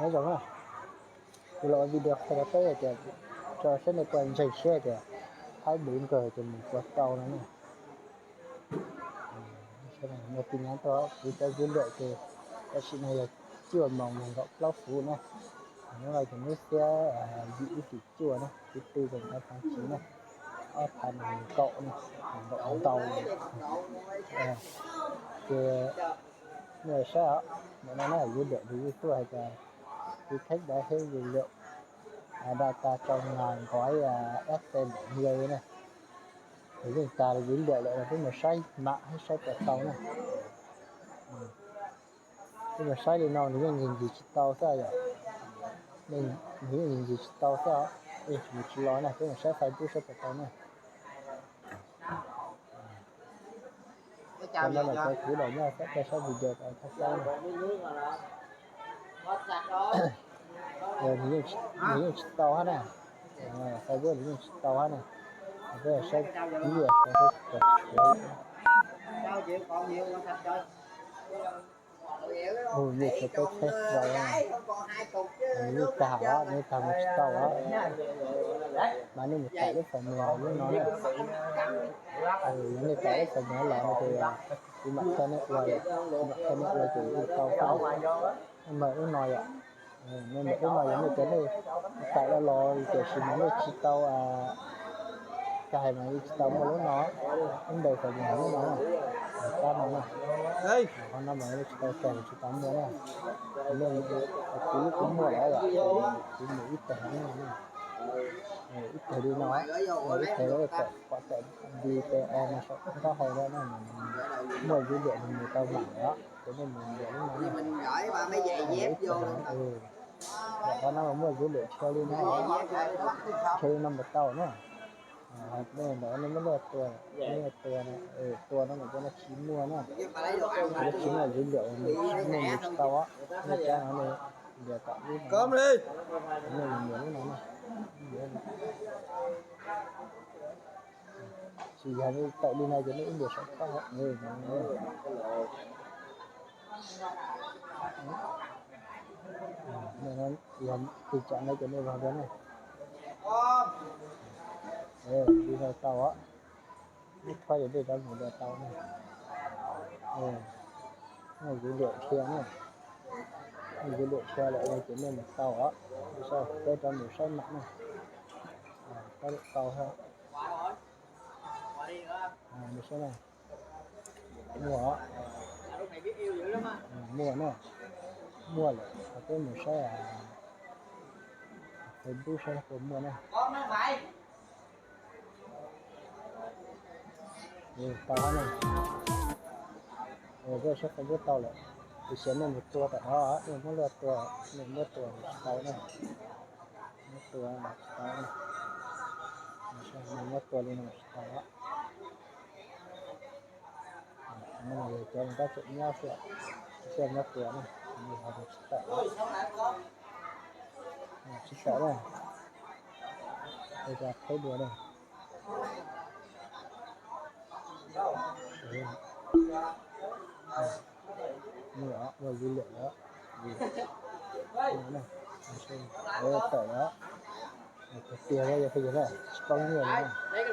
Nyob zoo na, kuv los ua video qhia rau peb hais tias, tso saib nej puas ntseeg siab tias Thaib Npuv Nkawg ces mus puas tau no na. Muaj tin nhắn tuaj, kuv cov dữ liệu ces tam sim no yog cuaj moos nees nkaum plaub fuv na. Hnub no ces hnub xiab yim ib txhiab cuaj na, thứ tư mùng tám tháng chín na, ob phav nees nkaum na, nees nkaum ntau. Ces nej saib os, ntawm no na, dữ liệu nws yeej tuaj hais tias Thaib Npuv Nkawg dữ liệu, data trong ngày gói F T bảy mươi na. Nws yeej tas dữ liệu lawm, peb mus saib mam thiab saib puas tau na. Peb mus saib li no nws yeej ncig ncig tsis tau xwb yom. Nws yeej ncig ncig tsis tau xwb, nws tsis los na, peb mus saib Facebook saib puas tau na. Cov no los cov kuv los nyob xab tais saib video tau thab saib na. Nws yeej tsis tau hab na. Facebook nws yeej tsis tau hab na. Peb saib ib yam ua yus tsuas peb teb rau, nws yeej tag os, nws tag mus tsis tau os. Mas nej mus tải lub phần mềm lub no na. Yog nej tải lub phần mềm los no ces kuv mam qhia nej ua, kuv mam qhia nej ua ces yeej tau. Mas lub no yom, nej mam lub no yog nej cov nej tải los los tiam sis mas nej tsis tau, tsis hais mas yeej tsis tau muaj lub no, lub npe phần mềm lub no, kab no na. Qhov no mas nej tsis tau tau tsis tau muaj na. Nej, kuv lub kuv muaj lawm, kuv mus ib teg no, ib teg li no, ib teg pom tawm V P N no saum taub hau no na, muaj dữ liệu nws mus tau mam lawm, ces nej mus ntiav lub no na. Qhov no mas muaj dữ liệu nrhiav li no, nrhiav li no mas tau na. Nej ntawd nej muab luaj tua, nej tua, tua no mas cov no tsis muaj na. Lub tsis muaj dữ liệu, nej mus tsis tau, nej cab no nej ntiav tom lub no, nej mus ntiav lub no na. Tsis yog nej tawm li no ces nej ib ntiav saum toj. Yog tus tsam no ces nej vog dua na. Li no tau os. Ib thob ces nej rov mus dua tau na. Nej dữ liệu nrhiav na. Nej dữ liệu nrhiav lawm ces nej mus tau os. Peb rov mus saib mam na. Peb tau os. Muaj, muaj na, muaj lawm, peb mus saib Facebook saib puas muaj na. Tau na, peb saib Facebook tau lawm, tiam sis nej mus tua tom no, nej muab luaj tua, nej muab tua tsis tau na, muab tua tsis tau na, nej muab tua li no tsis tau. Cov no yog cov kab tseem nyob xwb, tsis muab tua na, tsis tawm, tsis tawm na, qhib dua na. Muaj dữ liệu lawm, tawm lawm, tiag tiag yog peb yog tsis paub nyiaj li na.